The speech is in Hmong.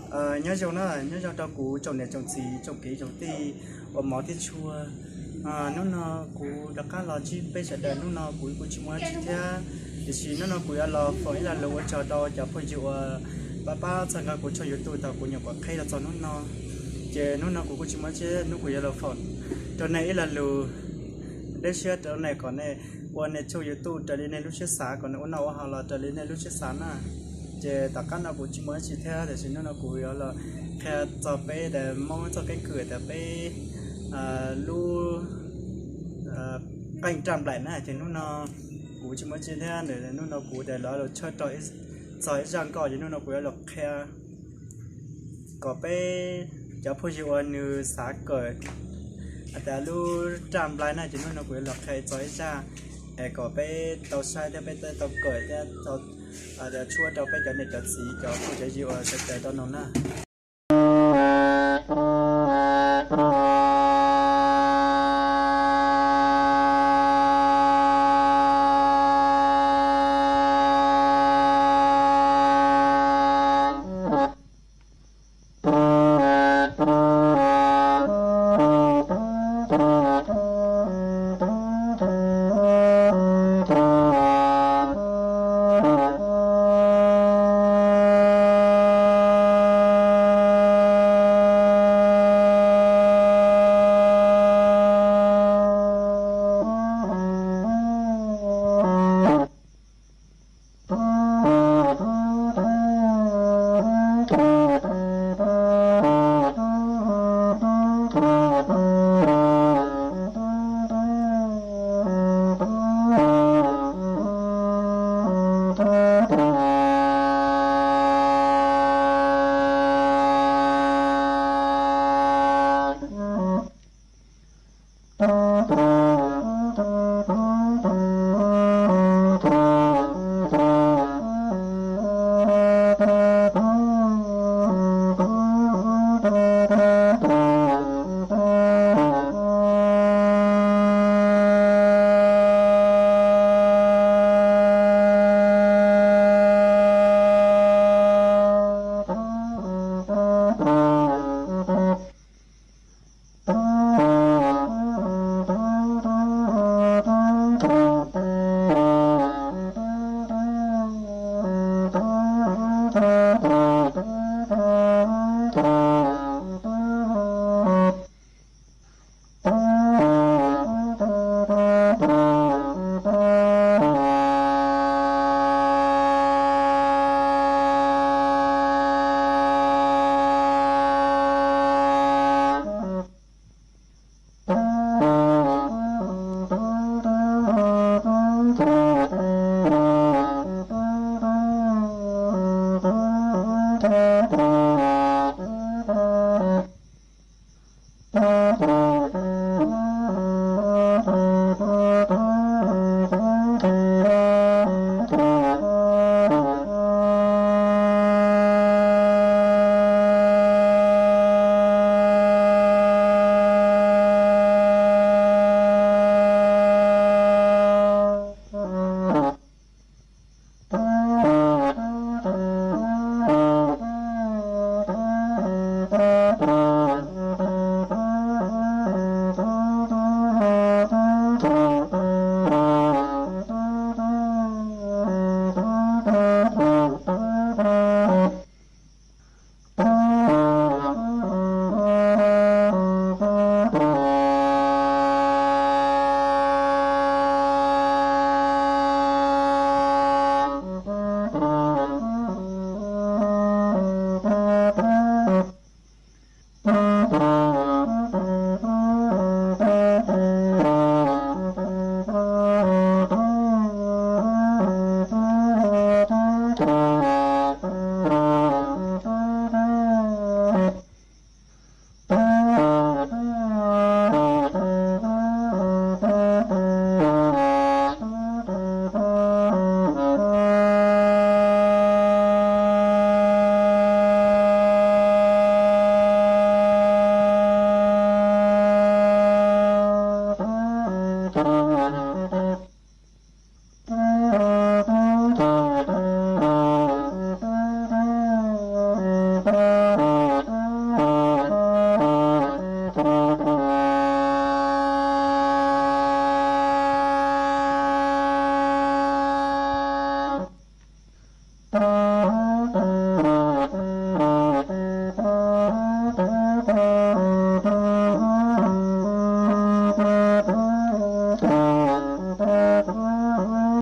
Nyob zoo na, nyob zoo rau kuv tsoom niam tsoom txiv tsoom kwv tsoom tij uas hmov thiab tshua. Hnub no kuv rov qab los ntsib peb sawv daws, hnub no kuv kuj tsis muaj dab tsi thiab, tiam sis hnub no kuv yuav los foom ib lo lus ua tsaug rau cov phooj ywg uas pab pab txhawb nqa kuv tshooj YouTube thaum kuv nyuam qhuav qhib los txog hnub no. Ces hnub no kuv kuj tsis muaj dab tsi, hnub kuv yuav los foom rau nej ib lo lus deb siab rau nej kom nej ua nej tshooj YouTube raws li nej lub siab xav, kom nej ua noj ua haus los raws li nej lub siab xav na. Ces tom qab no kuv tsis muaj dab tsi thiab, tiam sis hnub no kuv yuav los qhia txog peb tes Hmoob txoj keeb kwm tias peb lub qeej raj nplaim na. Ces hnub no kuv tsis muaj dab tsi thiab, hnub no kuv tes los los tshawb rau txog ib zaj nkauj, ces hnub no kuv yuav los qhia kom peb cov phooj ywg uas nws xav kawm tias lub raj nplaim na, ces hnub no kuv yuav los qhia txog ib zaj es kom peb tau saib thiab peb tau kawm thiab tau tshuab rau peb cov niam cov txiv cov phooj cov ywg uas sawv daws tau noog na.